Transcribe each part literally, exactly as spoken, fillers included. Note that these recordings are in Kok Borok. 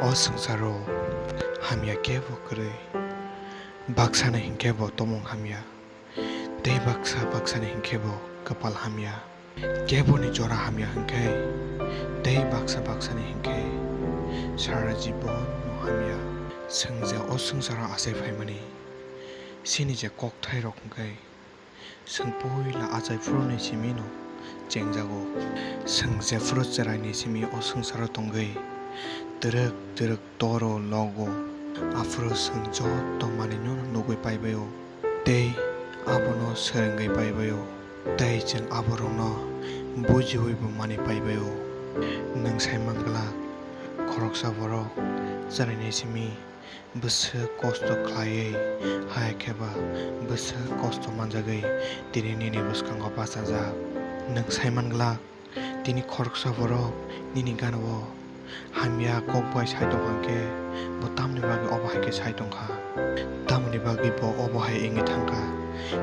O swngcharo hamya kebo kwrwi. Baksani hinkhe bo tomung hamya, tei baksa baksani hinkhe bo kwpal hamya. Keboni jora hamya hinkhe, tei baksa baksani hinkhe sara jibon no hamya. Chwng je o swngcharo achai phaimani, chini je kokthairok hinkhe, chwng puila achai phuruni simi no chengjago. Chwng jephuru chwraini simi o swngcharo tongwi twrwk twrwk toro logo, aphuru chwng joto manwino nugwi paibaio, tei abono swrwngwi paibaio, tei chwng aborokno bujiwibo manwi paibaio. Nwng sai man glak, khoroksa borok chwraini simi bwswk kosto khlaiwi, hai khe ba bwswk kosto manjagwi tini nini bwskango bachajak. Nwng sai man glak, tini khoroksa borok nini gana-o hamya kok bai sai tong kha khe, bo tamoni bagwi obo hai khe sai tong kha, tamoni bagwi bo obo hai wngwi thang kha,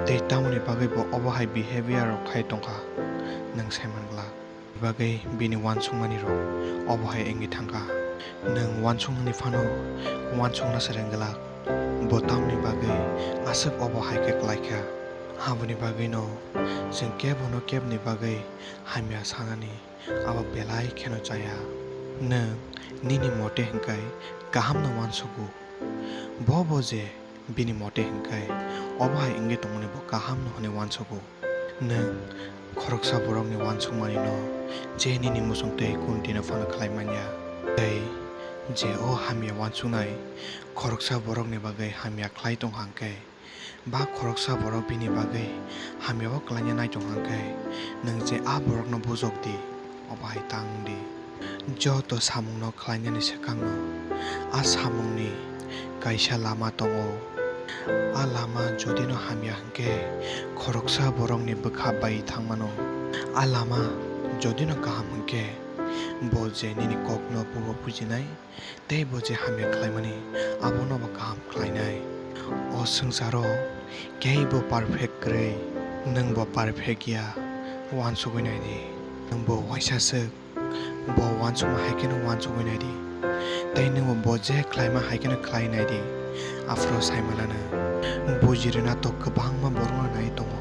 tei tamoni bagwi bo obo hai behavior rok khai tong kha, nwng sai man glak. Bagwi bini uansukmani rok obo hai wngwi thang kha. Nwng uansuknani phano uansukna se rwng glak, bo tamoni bagwi aswk obo hai khe klai kha. Aboni bagwino chwng kebono keboni bagwi hamya sanani abo belai kheno chaya. Nwng nini mote hwnkhe kahamno uansugo. Bo bo je bini mote hwnkhe obo hai wngwi tongmani bo kahamno hwnwi uansugo. Nwng khoroksa borokni uansukmanino je nini muchung tei kuntino phano khlai manya. Tei je o hamya uansuknai khoroksa borokni bagwi hamya khlai tong kha hwnkhe, ba khoroksa borok bini bagwi hamya o klaina nai tong kha hwnkhe, nwng je a borokno bujok di, obo hai ta wng di. Joto samungno khlainani swkangno a samungni kaisa lama tongo. A lama jodino hamya hwnkhe, khoroksa borokni bwkha bai thangmano. A lama jodino kaham hwnkhe, bo je nini kokno bubo bujinai, tei bo je hamya khlaimani, abono bo kaham khlainai. O swngcharo keibo perfect kwrwi, nwngbo perfect ya, uansugwi nai di. Nwngbo uaisa swk, bo uansukma hai kheno uansugwi nai di. Tei nwngbo bo je khlaima hai kheno khlai nai di. Aphuru sai mananw, bujirwna to kwbangma borokno nai tongo,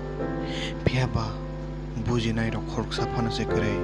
phiya ba bujinairok khoroksa phano se kwrwi.